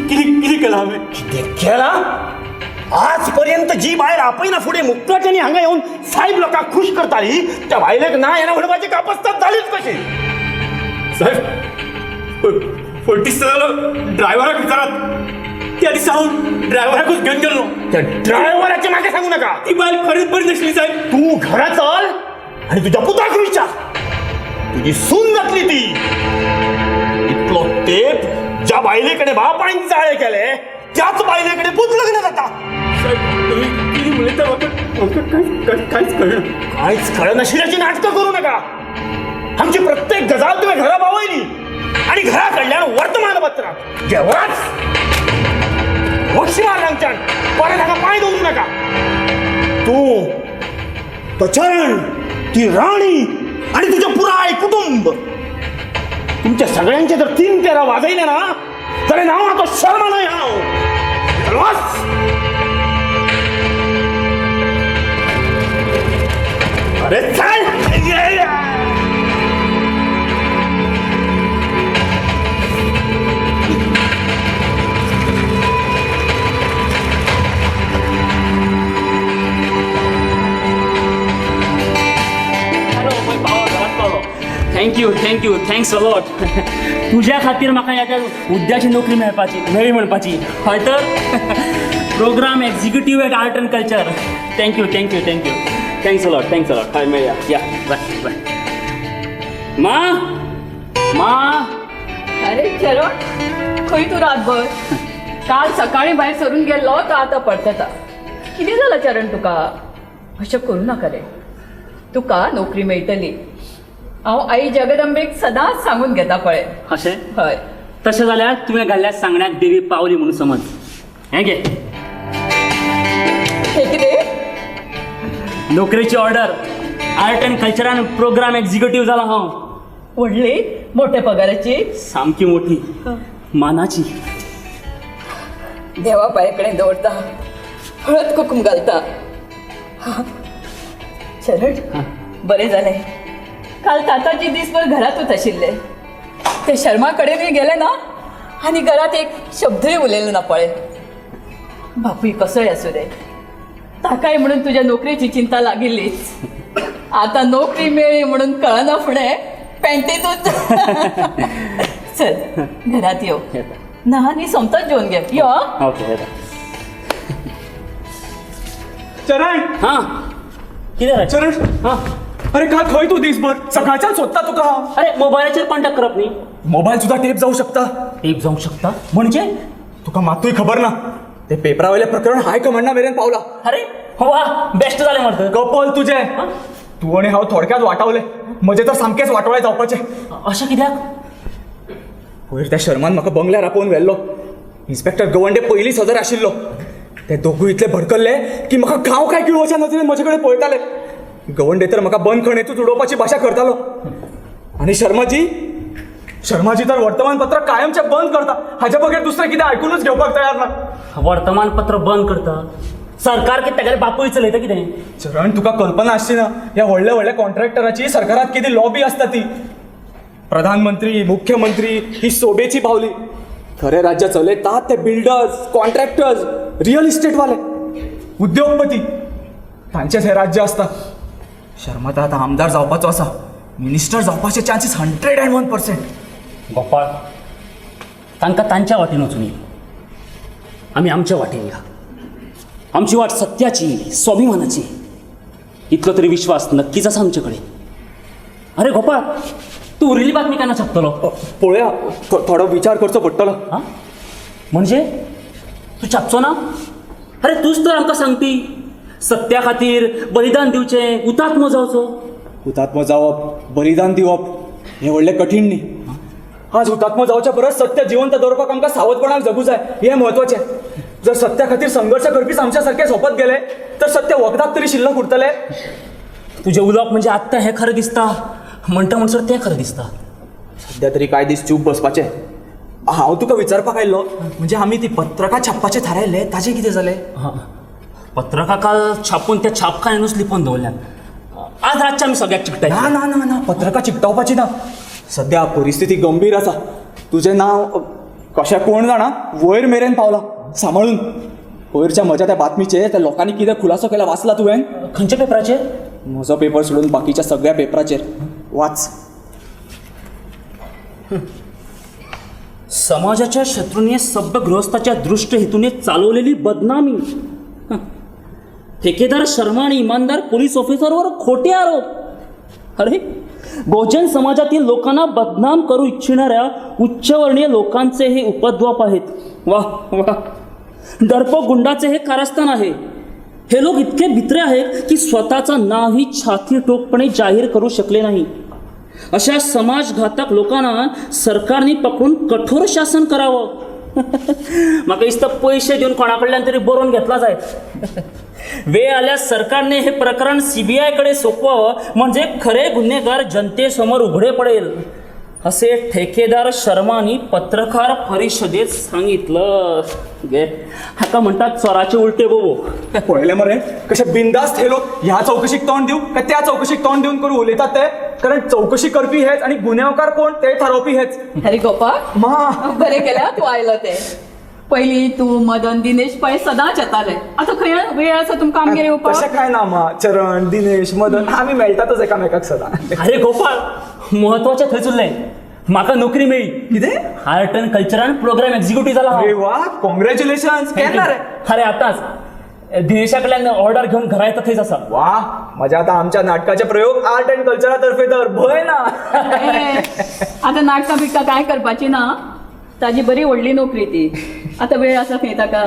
कितें कितें केलां हांवें? कितें केलां? आजपर्यंत जी बायल आपयना फुडें मुक्काच्यानी हांगा येवन सायब लोकांक खूश करताली त्या बायलेक ना येना म्हणपाची कापस्ताद जालीच कशी? साहेब, फट दिसता जालो ड्रायव्हराक विचारात. त्या दिसा हांव ड्रायव्हराकूच घेवन गेल्लो. त्या ड्रायव्हराचें म्हाका सांगू नाका. ती बायल खरीच बरी नासली साहेब. तूं घरा चल आनी तुज्या पुताक विचार, तुजी सून जातली ती. इतलो तेप ज्या बायले कडेन बापायन जाळे केले त्याच बायले कडेन पूत लग्न जाता. साहेब, तुमी कितें उलयता म्हाका म्हाका कांयच कांयच कळना. कांयच कळनाशिल्ल्याची नाटकां करू नाका. आमची प्रत्येक गजाल तुवें घरा पावयली आनी घरा कडल्यान वर्तमानपत्रात जेवणाच वक्षी मार हांगच्यान, परत हांगा पांय दवरूं नाका. तूं, तो चरण, ती राणी आनी तुजें पुराय कुटुंब, तुमच्या सगळ्यांचे जर 3 तेरा वाजयले ना जाल्यार नांव तो शर्मा न्हय हांव. चल वच. अरे चल. Thank you, thank you, thanks a lot. तुज्या खातीर म्हाका ह्या हुद्द्याची नोकरी मेळपाची मेळ्ळी म्हणपाची. हय तर programme executive at art and culture. Thank you, thank you, thank you, thanks a lot, thanks a lot. हय मेळया, या, बाय बाय. मा, मा. अरे चरण, खंय तूं रातभर? काल सकाळी भायर सरून गेल्लो तो आतां परतता. कितें जालां चरण तुका? अशें करूं नाका रे. तुका नोकरी मेळटली. हांव आई जगदंबेक सदांच सांगून घेता पळय. अशें? हय. तशें जाल्यार तुवें घाल्ल्या सांगण्याक देवी पावली म्हणून समज. हें घे. हें कितें? नोकरेची ऑर्डर. आर्ट अँड कल्चरान प्रोग्राम एक्झिक्युटीव जाला हांव. व्हडली मोठ्या पगाराची? सामकी मोठी, मानाची. देवा पांया कडेन दवरता, हळद कुकूम घालता. चरण, बरें जालें काल ताताजी दीसभर घरातूच आशिल्ले. ते शर्मा कडेनूय गेले ना आनी घरात एक शब्दय उलयलो ना पळय. बापूय कसोय आसूं रे, ताकाय म्हणून तुज्या नोकरेची चिंता लागिल्लीच. आतां नोकरी मेळ्ळी म्हणून कळना फुडें पॅन्टीतूच. चल घरात यो ना आनी सोमतोच जेवन घे. यो. ओके. चरण. हां, कितें रे? चरण. हां. अरे काल खंय तूं दीसभर? सकाळच्यान सोदता तुका हांव. अरे मोबायलाचेर कॉन्टॅक्ट करप न्ही. मोबायल सुद्दां टेप जावं शकता. टेप जावंक शकता म्हणजे? तुका मातूय खबर ना, ते पेपरा वयलें प्रकरण हाय कमांडा मेरेन पावला. अरे वा, बेस्ट जालें मरे. कपल तुजें. तूं आनी हांव थोडक्यात वाटावले. म्हजें तर सामकेंच वाटोळें जावपाचें. अशें कित्याक? पयर त्या शर्मान म्हाका बंगल्यार आपोवन व्हेल्लो. इन्स्पेक्टर गवंडे पयलींच हजर आशिल्लो. ते दोगूय इतले भडकल्ले की म्हाका गांव काय किळोच्या नदरेन म्हजे कडेन पळयताले. गवंडे तर म्हाका बंदखणेंतूच उडोवपाची भाशा करतालो. आनी शर्माजी, शर्माजी तर वर्तमानपत्र कायमचें बंद करता. हाज्या बगैर दुसरें कितें आयकुनूच घेवपाक तयार ना. वर्तमानपत्र बंद करता? सरकार कितें तागेले बापूय चलयता कितें? चरण, तुका कल्पना आसची ना ह्या व्हडल्या व्हडल्या कॉन्ट्रॅक्टराची सरकारात कितें लॉबी आसता ती. प्रधानमंत्री, मुख्यमंत्री ही सोबेची पावली. खरें राज्य चलयतात ते बिल्डर्स, कॉन्ट्रॅक्टर्स, रियल इस्टेटवाले, उद्योगपती, तांचेच हें राज्य आसता. शर्मा तर आतां आमदार जावपाचो आसा. मिनिस्टर जावपाचे चान्सीस 101%. गोपाळ, तांकां तांच्या वाटेन वचुनी, आमी आमच्या वाटेन या. आमची वाट सत्याची, स्वाभिमानाची. इतलो तरी विश्वास नक्कीच आसा आमचे कडेन. अरे गोपाळ, तूं उरिल्ली बातमी केन्ना छापतलो? पळोवया, थोडो विचार करचो पडटलो. हां, म्हणजे तूं छापचो ना? अरे तूंच तर आमकां सांगपी, सत्या खातीर बलिदान दिवचें, हुतात्मो जावचो. हुतात्मो जावप, बलिदान दिवप हें व्हडलें कठीण न्ही. आज हुतात्मो जावच्या परस सत्य जिवंत दवरपाक आमकां सावधपणान जगू जाय, हें म्हत्वाचें. जर सत्या खातीर संघर्श करपीच आमच्या सारके सोंपत गेले तर सत्य वखदाक तरी शिल्लक उरतलें. तुजें उलोवप म्हणजे आत्तां हें खरें दिसता, म्हणटा म्हणसर तें खरें दिसता. सद्या तरी कांय दीस चूप बसपाचें. हांव तुका विचारपाक आयिल्लो, म्हणजे आमी ती पत्रकां छापपाचें थारायल्लें ताचें कितें जालें? हां, पत्रकां काल छापून त्या छापखान्यानूच लिपोवन दवरल्यात. आज रातचें आमी सगळ्याक चिकटायतले. ना ना ना ना, पत्रकां चिकटावपाची ना. सद्या परिस्थिती गंभीर आसा. तुजें नांव कशें कोण जाणा वयर मेरेन पावला सांबाळून. वयरच्या म्हज्या त्या बातमीचेर त्या लोकांनी कितें खुलासो केला वाचला तुवें? खंयच्या पेपराचेर? म्हजो पेपर सोडून बाकीच्या सगळ्या पेपराचेर वाच. समाजाच्या शत्रूने सभ्य गृहस्थाच्या दृष्ट हेतूने चालवलेली बदनामी. हं. ठेकेदार शर्मा आणि इमानदार पोलीस ऑफिसरवर खोटे आरोप. अरे, बहुजन समाजातील लोकांना बदनाम करू इच्छिणाऱ्या उच्चवर्णीय लोकांचे हे उपद्व्याप आहेत. वा वा, डरपोक गुंडाचे हे कारस्थान आहे. हे लोक इतके भित्रे आहेत की स्वतःचं नावही छाती ठोकपणे जाहीर करू शकले नाही. अशा समाजघातक लोकांना सरकारने पकडून कठोर शासन करावं. म्हाका दिसता पयशे दिवन कोणा कडल्यान तरी बरोवन घेतला जायत. वेळ आल्यास सरकारने हे प्रकरण सीबीआय कडे सोपवावं, म्हणजे खरे गुन्हेगार जनतेसमोर उघडे पडेल, असे ठेकेदार शर्मांनी पत्रकार परिषदेत सांगितलं. गे हाका म्हणतात चोराचे उलटे बोबो. पळयलें मरे कशे बिंदास्त हे लोक ह्या चौकशीक तोंड दिवं काय त्या चौकशीक तोंड दिवन करून उलयतात ते. कारण चौकशी करपी हेच आनी गुन्यांवकार कोण ते थारोवपी हेच. अरे गोपाळ, मा, बरें केल्या तूं आयलो ते. पयलीं तूं, मदन, दिनेश पळय सदांच येताले. आतां खंय वेळ आसा तुमकां आमगेर येवपाक? तशें काय ना मा, चरण, दिनेश, मदन आमी मेळटातच एकामेकाक सदां. अरे गोपाळ, महत्वाचें थंयच उरलें, म्हाका नोकरी मेळ्ळी. कितें? आर्ट अँड कल्चरान प्रोग्राम एक्झिक्युटीव जाला हांव. अरे वा, कॉंग्रॅच्युलेशन. केन्ना रे? अरे आतांच दिनेशा कडल्यान ऑर्डर घेवन घरा येता थंयच आसा. वा, मजा. आतां आमच्या नाटकाचे प्रयोग आर्ट अँड कल्चरा तर्फे तर भंय ना. ए, आतां नाटकां बिटकां कांय करपाची ना. ताजी बरी व्हडली नोकरी ती. आतां वेळ आसा खंय ताका.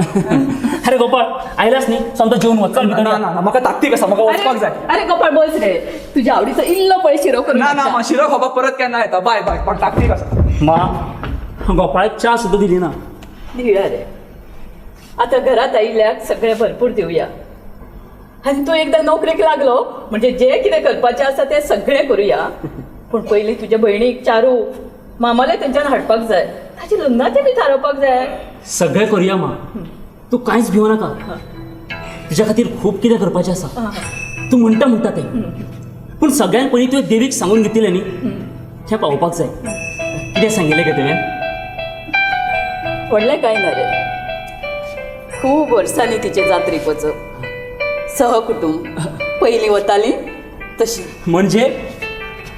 अरे गोपाळ, आयलास न्ही, सोमतो जेवन वच, चल भितर ना या. ना ना, म्हाका ताकतीक आसा, म्हाका वचपाक जाय. अरे गोपाळ, बस रे. तुज्या आवडीचो इल्लो पळय शिरो करून ना ना हाडटा. मा, शिरो खावपाक परत केन्ना येता. बाय बाय, म्हाका ताकतीक आसा. मा, गोपाळाक च्या सुद्दां दिली ना. दिवया रे, आतां घरात आयिल्ल्याक सगळें भरपूर दिवया. आनी तूं एकदां नोकरेक लागलो म्हणजे जें कितें करपाचें आसा तें सगळें करुया. पूण पयलीं तुज्या भयणीक, चारू मामाले थंयच्यान हाडपाक जाय. ताची लग्नाचें बी थारोवपाक जाय. सगळें करुया मा, तूं कांयच भिवो नाका. तुज्या खातीर खूब कितें करपाचें आसा. तूं म्हणटा म्हणटा तें, पूण सगळ्यान पयलीं तुवें देवीक सांगून घेतिल्लें न्ही, तें पावोवपाक जाय. कितें सांगिल्लें गे तुवें? व्हडलें कांय ना रे. खूब वर्सांनी तिचे जात्रेक वचप, सहकुटुंब पयलीं वतालीं तशी. म्हणजे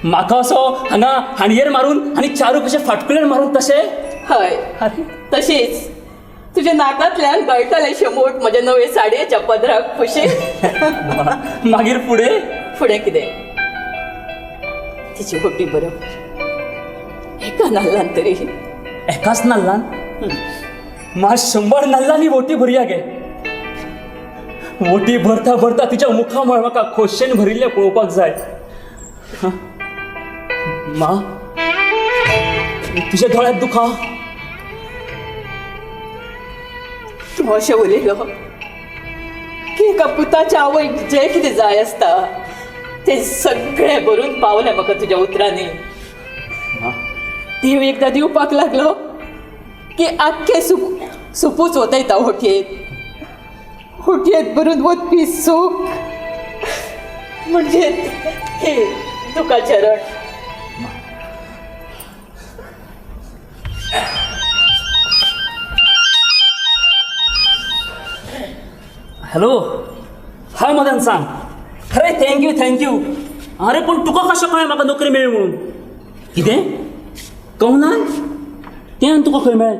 म्हाका असो हांगा हांडयेर मारून आनी चारू कशें फाटकुल्यार मारून तशें? हय, तशीच. तुज्या नाकांतल्यान गळटालें शेंबूट म्हज्या नवे साडयेच्या पदराक खुशी. मागीर फुडें? फुडें कितें, तिची होटी बरोवप एका नाल्लान तरी. एकाच नाल्लान? मा, 100 नाल्लांनी वोटी भरया गे. वोटी भरता भरता तिच्या मुखामळ म्हाका खोशेन भरिल्लें पळोवपाक जाय. मा, तुज्या दोळ्यांत दुखां? तूं अशें उलयलो की एका पुताच्या आवयक जें कितें जाय आसता तें सगळें भरून पावलें म्हाका तुज्या उतरांनी. देव एकदां दिवपाक लागलो की आख्खें सुपूच वतयता होटयेंत. होटयेंत भरून वचपी सूख म्हणजे हे दुखाचें रण. हॅलो, हय मदन, सांग. अरे thank you thank you. अरे पूण तुका कशें कळ्ळें म्हाका नोकरी मेळ्ळी म्हणून? कितें कवनान तें आनी तुका खंय मेळ्ळें?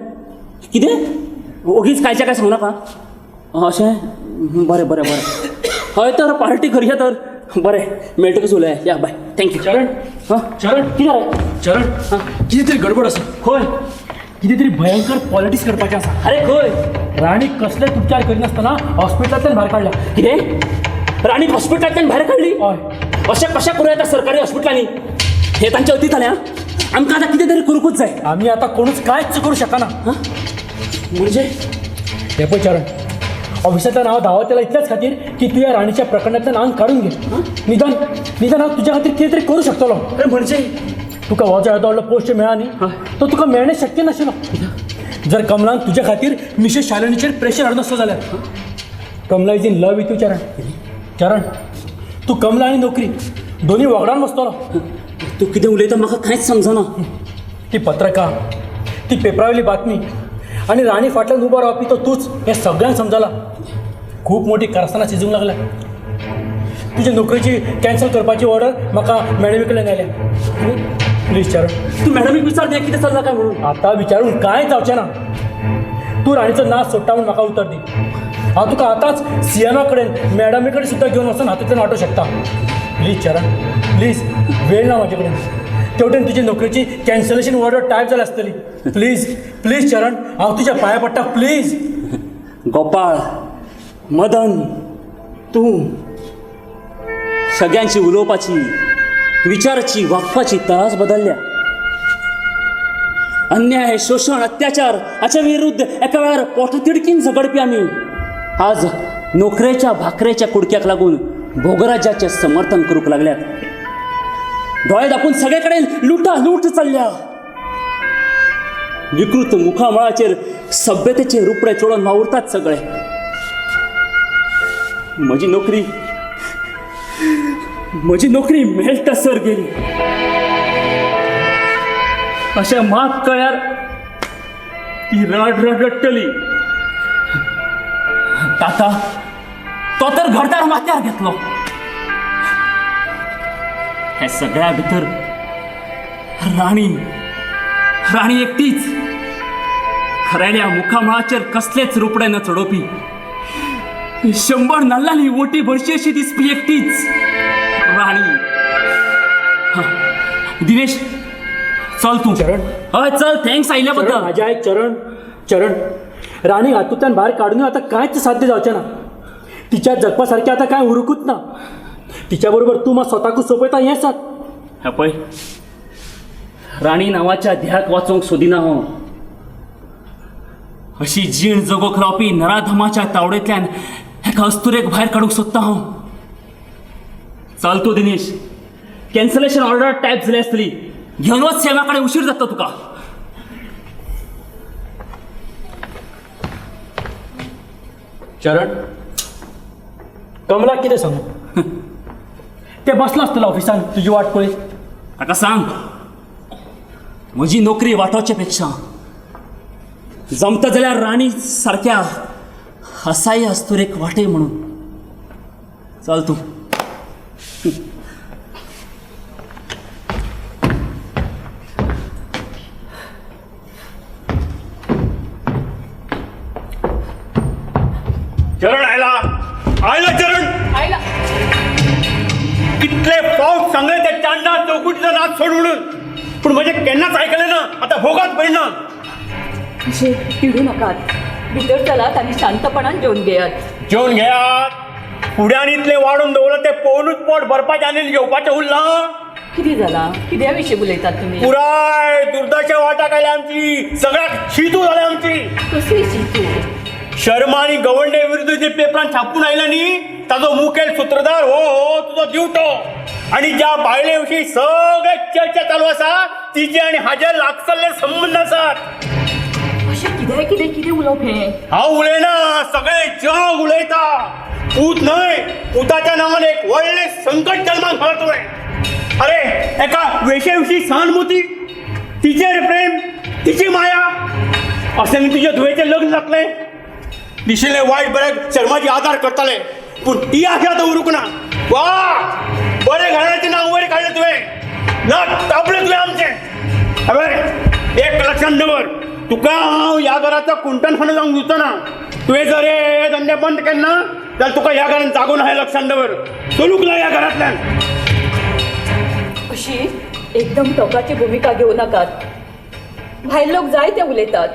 कितें ओगीच कांयचें काय सांगू नाका. अशें, बरें बरें बरें. हय तर पार्टी करुया तर. बरें मेळटकच उलया. या बाय, thank you. चरण, हां चरण, कितें रे? चरण, कितें तरी गडबड आसा. खंय? कितें तरी भयंकर पॉलिटिक्स करपाचें आसा. अरे खंय? राणीक कसलेच उपचार करिनासतना हॉस्पिटलांतल्यान भायर काडल्या. कितें, राणीक हॉस्पिटलांतल्यान भायर काडली? हय. अशें कशें करूं येता सरकारी हॉस्पिटलांनी? हे तांच्या अतीत जालें. आमकां आतां कितें तरी करूंकूच जाय. आमी आतां कोणूच कांयच करूं शकना. म्हणजे? हें पळय चरण, ऑफिसांतल्यान हांव धांवत येयला इतल्याच खातीर की तूं ह्या राणीच्या प्रकरणांतल्यान आंग काडून घे. निदान निदान हांव तुज्या खातीर कितें तरी करूं शकतलो. अरे म्हणजे? तुका हो जो येदो व्हडलो पोस्ट मेळ्ळा न्ही, तो तुका मेळणें शक्य नाशिल्लो जर कमलान तुज्या खातीर मिसेस शालिनीचेर प्रेशर हाडूं नासलो जाल्यार. Kamala is in love with you Charan. Charan, तूं कमला आनी नोकरी दोनूय वगडावन बसतलो. तूं कितें उलयता म्हाका कांयच समजना. ती पत्रकां, ती पेपरावयली बातमी आनी राणी फाटल्यान उबो रावपी तो तूच हें सगळ्यांक समजला. खूब मोठी कारस्थानां शिजूंक लागल्या. तुजे नोकरेची कॅन्सल करपाची ऑर्डर म्हाका मॅडमी कडल्यान आयल्या. प्लीज चरण, तूं मॅडमीक विचार न्ही कितें चल्लां काय म्हणून. आतां विचारून कांय जावचें ना. तूं राणीचो नाश सोडटा म्हूण म्हाका उतर दी. हांव तुका आतांच सीएमा कडेन मॅडमी कडेन सुद्दां घेवन वचून हातूंतल्यान वाटोवंक शकता. प्लीज चरण, प्लीज, वेळ ना म्हाजे कडेन. तेवटेन तुजी नोकरेची कॅन्सलेशन ऑर्डर टायप जाल्या आसतली. प्लीज प्लीज चरण, हांव तुज्या पांया पडटा, प्लीज. गोपाळ, मदन, तूं सगळ्यांची उलोवपाची, विचाराची, वागपाची तराच बदलल्या. अन्याय, शोशण, अत्याचार हाच्या विरुद्ध एका वेळार पोटतिडकीन झगडपी आमी आज नोकरेच्या भाकरेच्या कुडक्याक लागून भोगराज्याचें समर्थन करूंक लागल्यात. दोळे दापून सगळे कडेन लुटा लूट चल्ल्या. विकृत मुखामळाचेर सभ्यतेचे रुपडे चडोवन वावुरतात सगळे. म्हजी नोकरी, म्हजी नोकरी मेळटा सर गेली. अशें मात कळ्यार ती रड रड रडटली. ताता तो तर घरदार माथ्यार घेतलो. हे सगळ्या भितर राणी, राणी एकटीच खरेल्या मुखामळाचेर कसलेच रुपडे न चडोवपी, 100 नाल्लांनी ओटी भरशी अशी दिसपी एकटीच राणी. दिनेश, चल तूं. चरण. हय चल, thanks आयिल्ल्या बद्दल. म्हाज्या आयक चरण, चरण, राणी हातूंतल्यान भायर काडून आतां कांयच साध्य जावचें ना. तिच्या जगपा सारकें आतां कांय उरूंकूच ना. तिच्या बरोबर तूं मात स्वताकूच सोंपयता हें सत. हें पळय, राणी नांवाच्या ध्याक वाचोवंक सोदिना हांव. अशी जीण जगोवंक रावपी नराधमाच्या तावडेंतल्यान एका अस्तुरेक भायर काडूंक सोदता हांव. चल तूं दिनेश, कॅन्सलेशन ऑर्डर टायप जाली आसतली, घेवन वच सेवा कडेन, उशीर जाता तुका. चरण, कमलाक कितें सांगू? तें बसलां आसतलें ऑफिसान तुजी वाट पळयत. ताका सांग म्हजी नोकरी वाटोवचे पेक्षा जमता जाल्यार राणी सारक्या हसाई अस्तुरेक वाटय म्हणून. चल तूं. चरण आयला, आयला चरण. आयला. कितले फावट सांगले त्या चांडा चौकुटीचा नाच सोड म्हणून, पूण म्हजें केन्नाच आयकलें ना. आतां भोगात परिणाम. अशें तिडू नाकात, भितर चलात आनी शांतपणान जेवन घेयात. जेवन घेयात. फुड्यान इतलें वाडून दवरलां तें पळोवनूच पोट भरपाचें आनी जेवपाचें उरलां. कितें जालां? कित्या विशीं उलयतात तुमी? पुराय दुर्दशा वाटाक आयल्या आमची, सगळ्याक शीतू जाल्या आमची. कसली शितू? शर्मा आनी गवंडे विरुद्ध जे पेपरान छापून आयला न्ही, ताजो मुखेल सुत्रधार हो हो तुजो दिवटो. आनी ज्या बायले विशीं सगळे चर्चा चालू आसा तिचे आनी हाजे लागसल्ले संबंद आसात. अशें कितें कितें कितें उलोवप हें? हांव उलयना, सगळें जग उलयता. पूत न्हय, पुताच्या नांवान एक व्हडलें संकट जल्माक घाला तुवें. अरे एका वेशे विशीं सहानुभूती, तिचेर प्रेम, तिची माया, अशें तुज्या धुवेचें लग्न जातलें. दिशिल्लें वायट बऱ्याक शर्माजी आदार करताले, पूण ती आशा आतां उरूंक ना. वा, बरें घराण्याचें नांव वयर काडलें तुवें, ना तापलें तुवें आमचें. अरे एक लक्षांत दवर, तुका हांव ह्या घराचो कुंटनखानो जावंक दिवचो ना. तुवें जर हे धंदे बंद केले ना जाल्यार तुका ह्या घरान जागो ना, हें लक्षांत दवर. चलूंक ना ह्या घरांतल्यान. अशी एकदम टोकाची भुमिका घेवं नाकात. भायर लोक जाय ते उलयतात,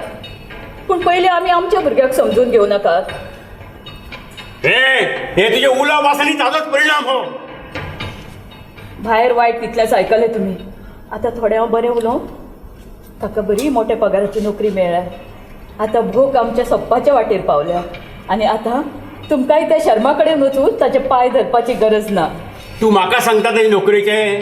पूण पयलीं आमी आमच्या भुरग्याक समजून घेवं नाकात. हे हे तुजे उलोवप आसा न्ही ताजोच परिणाम हो. भायर वायट तितलेंच आयकलें तुमी. आतां थोडें हांव बरें उलोवं. ताका बरी मोठ्या पगाराची नोकरी मेळ्ळ्या. आतां भोग आमच्या सोंपपाच्या वाटेर पावल्या आनी आतां तुमकांय त्या शर्मा कडेन वचून ताचे पांय धरपाची गरज ना. तूं म्हाका सांगता तेजे नोकरेचें?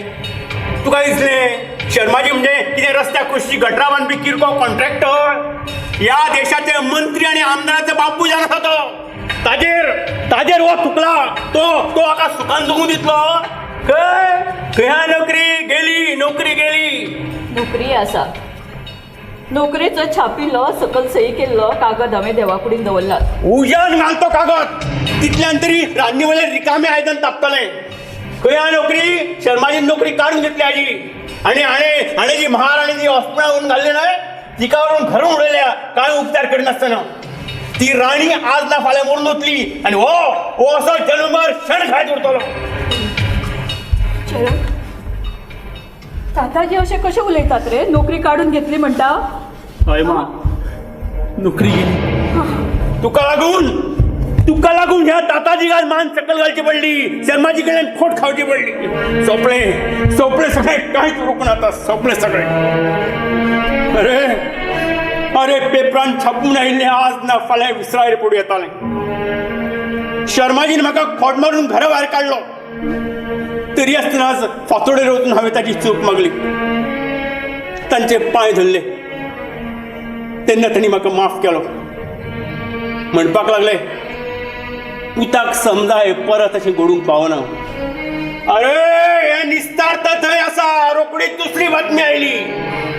तुका दिसलें शर्माजी म्हणजे कितें रस्त्या कुशी गटरां बांदपी किरकोळ कॉन्ट्रॅक्टर? ह्या देशाचे मंत्री आनी आमदाराचे बापूय जावन आसा तो. ताजेर ताजेर हो थुकला तो तो हाका सुखान जगूंक दितलो? खंय खंय नोकरी गेली, नोकरी गेली. नोकरी आसा, नोकरेचो छापिल्लो सकल सही केल्लो कागद हांवें देवा कुडीन दवरला. उज्यान घालतो कागद, तितल्यान तरी रान्नीवयलें रिकामें आयदन तापतलें. खंय आहा नोकरी? शर्माजी नोकरी काडून घेतली हाजी. आनी हाणें हाणें जी महाराणी जी हॉस्पिटलान व्हरून घाल्ली न्हय, तिका व्हरून घरून उडयल्या कांय उपचार करिनासतना. ती राणी आज ना फाल्यां मरून वतली आनी हो हो असो जल्मभर शेण खायत उरतलो. चरण, ताताजी अशें कशें उलयतात रे? नोकरी काडून घेतली म्हणटा? हय मां, नोकरी गेली. तुका लागून, तुका लागून ह्या ताताजीगान मान सकल घालची पडली, शर्माजी कडल्यान खोट खावची पडली. सोंपलें, सोंपलें सगळें, कांयच उरूंक ना आतां, सोंपलें सगळें. अरे अरे पेपरान छापून आयिल्लें आज ना फाल्यां विसरायेर पडूं येतालें. शर्माजीन म्हाका खोट मारून घरा भायर काडलो, तरी आसतना आज फांतोडेर वचून हांवें ताची चूक मागली, तांचे पांय धरले, तेन्ना तांणी म्हाका माफ केलो. म्हणपाक लागले, पुताक समजाय परत अशें घडूंक पावना. अरे हें निस्तारता थंय आसा, रोखडीच दुसरी बातमी आयली,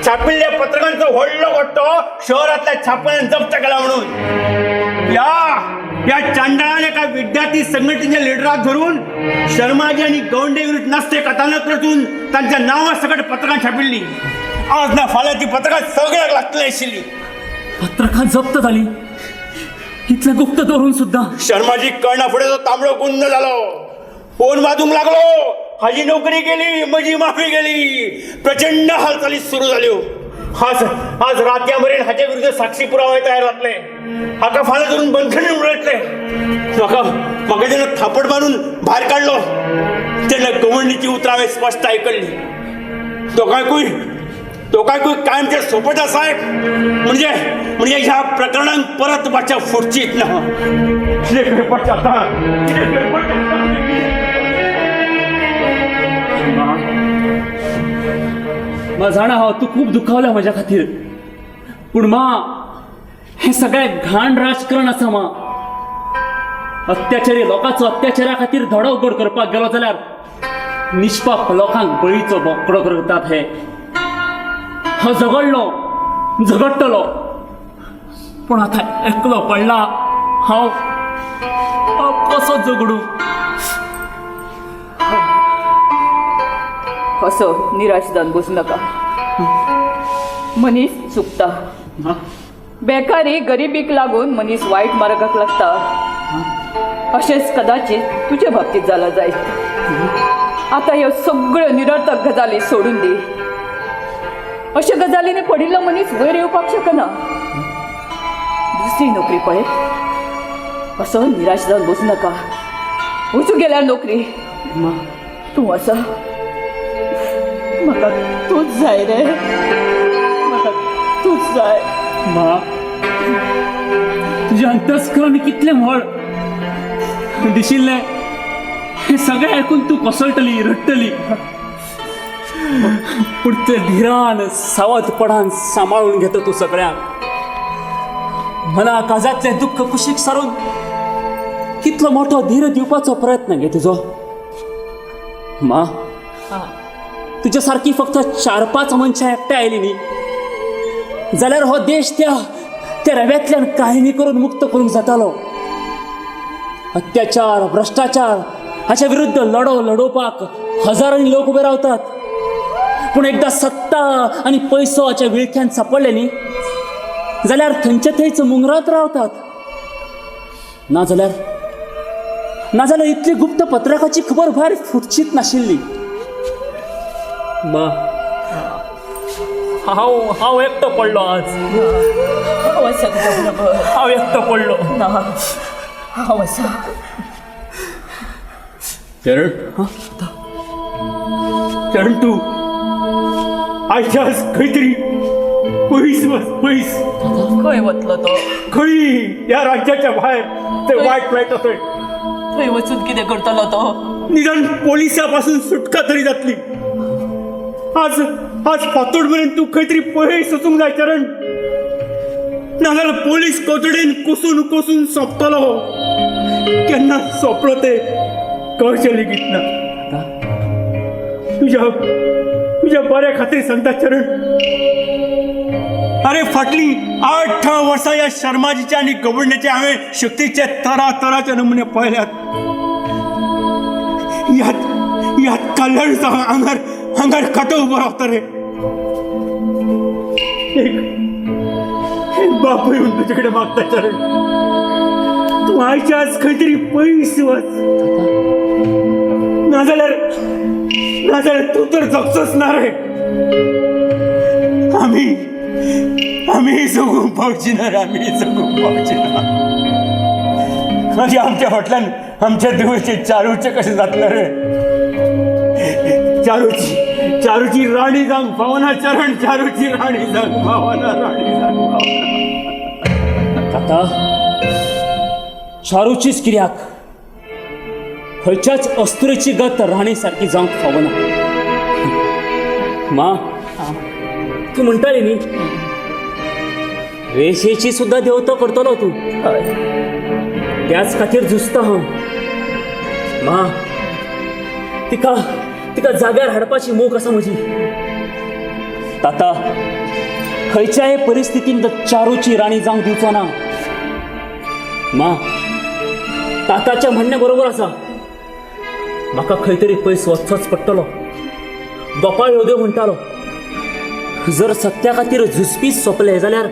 छापिल्ल्या पत्रकांचो व्हडलो गोट्टो शहरांतल्या छापण्यान जप्त केला म्हणून. ह्या ह्या चांडाळान एका विद्यार्थी संघटनेच्या लिडराक धरून शर्माजी आनी गवंडे विरुद्ध नसते कथानक रचून तांच्या नांवा सकट पत्रकां छापिल्ली. आज ना फाल्यां ती पत्रकां सगळ्याक लागतली आशिल्ली. पत्रकां जप्त जाली इतलें गुप्त दवरून सुद्दां. शर्माजी कळना फुडें तो तांबडो गुंद जालो, फोन वाजूंक लागलो, हाजी नोकरी गेली, म्हजी माफी गेली. प्रचंड हालचाली सुरू जाल्यो. आज आज रातया मेरेन हाचे विरुद्ध साक्षी पुरावे तयार जातले, हाका फाल्यां धरून बंदखणीन उडयतले. म्हाका म्हाका जेन्ना थापट मारून भायर काडलो तेन्ना गवंडीची उतरां हांवें स्पश्ट आयकल्ली, दोगांयकूय दोगांयकूय कायमचे सोपता साहेब, म्हणजे म्हणजे ह्या प्रकरणांत परत वाचा फुटचीच ना. कितें करपाचें आतां, कितें करपाचें? मां जाणा हांव तूं खूब दुखावल्या म्हज्या खातीर, पूण मां हें सगळें घाण राजकारण आसा मां. अत्याचारी लोकांचो अत्याचारा खातीर धडो गोड करपाक गेलो जाल्यार निष्पाप लोकांक बळीचो बोकडो करतात. हे हांव झगडलो, झगडटलो, पूण आतां एकलो पडला हांव, हांव कसो झगडूं? असो निराश जावन बसूं नाका. मनीस चुकता, बेकारी गरिबीक लागून मनीस वायट मार्गाक लागता. अशेंच कदाचित तुजे बाबतींत जालां जायत. आतां ह्यो सगळ्यो निरर्थक गजाली सोडून दी. अश्या गजालींनी पडिल्लो मनीस वयर येवपाक शकना. दुसरी नोकरी पळय, असो निराश जावन बसूं नाका. वचूं गेल्यार नोकरी, तूं आसा, म्हाका तूंच जाय रे, म्हाका तूंच जाय. मां तुजें अंतस्करण कितलें व्हड दिशिल्लें, हें सगळें आयकून तूं कोसळटली, रडटली, पूण ते धिरान सावधपणान सांबाळून घेता तूं सगळ्यांक. मना काळजांतलें दुख्ख कुशीक सारून कितलो मोठो धीर दिवपाचो प्रयत्न घे तुजो. मां तुज्या सारकी फक्त 4-5 मनशां एकठांय आयलीं न्ही जाल्यार हो देश त्या त्या रव्यांतल्यान काहिनी करून मुक्त करूंक जातालो. अत्याचार, भ्रश्टाचार हाच्या विरुद्ध लढो लडोवपाक हजारांनी लोक उबे रावतात, पूण एकदां सत्ता आनी पयसो हाच्या विळख्यान सापडले न्ही जाल्यार थंयचे थंयच मुंगरात रावतात. नाजाल्यार नाजाल्यार इतली गुप्त पत्रकाची खबर भायर फुटचीच नाशिल्ली. मां हांव हांव एकटो पडलो आज, हांव आसा तुज्या बरोबर. हांव एकटो पडलो. ना, हांव आसा. चरण, चरण तूं आयच्याच खंय तरी पयस वच, पयस. खंय वतलो तो? खंय ह्या राज्याच्या भायर, ते वायट मेळटा थंय. थंय वचून कितें करतलो तो? निदान पोलिसा पासून सुटका तरी जातली. आज आज फांतोड मेरेन तूं खंय तरी पयस वचूंक जाय चरण, नाजाल्यार पोलीस कोथडेन कोसून कोसून सोंपतलो. केन्ना सोंपलो ते कळचें लेगीत ना. तुज्या तुज्या बऱ्या खातीर सांगता चरण. अरे फाटलीं 8 वर्सां ह्या शर्माजीच्या आनी गवळणेचे हांवें शक्तीचे तरा तराचे नमुने पळयल्यात. ह्यात ह्यात कल्याण आंगार आंगार कांटो उबो रावता रे. एक एक बापूय म्हूण तुजे कडेन मागता चरण, तूं आयच्या आज खंय तरी पयस वच, नाजाल्यार नाजाल्यार तूं तर जगचोच ना रे. आमी आमी जगूंक पावची ना रे, आमी जगूंक पावची ना. मागीर आमच्या फाटल्यान आमच्या देवळचे चारूचें कशें जातलें रे? चारूची चारूची राणी जावंक पावना चरण, चारूची राणी जावंक पावना, राणी जावंक पावना. ताता, चारूचीच कित्याक, खंयच्याच अस्तुरेची गत राणी सारकी जावंक फावना. मा, तूं म्हणटाली न्ही, रेशेची सुद्दां देवता करतलो तूं, त्याच खातीर झुजता हांव. मा, तिका तिका जाग्यार हाडपाची मोख आसा म्हजी. ताता, खंयच्याय परिस्थितींत चारूची राणी जावंक दिवचो ना. मा, ताताचें म्हणणें बरोबर आसा, म्हाका खंय तरी पयस वचचोच पडटलो. गोपाळ येवदेव म्हणटालो, जर सत्या खातीर झुजपी सोंपले जाल्यार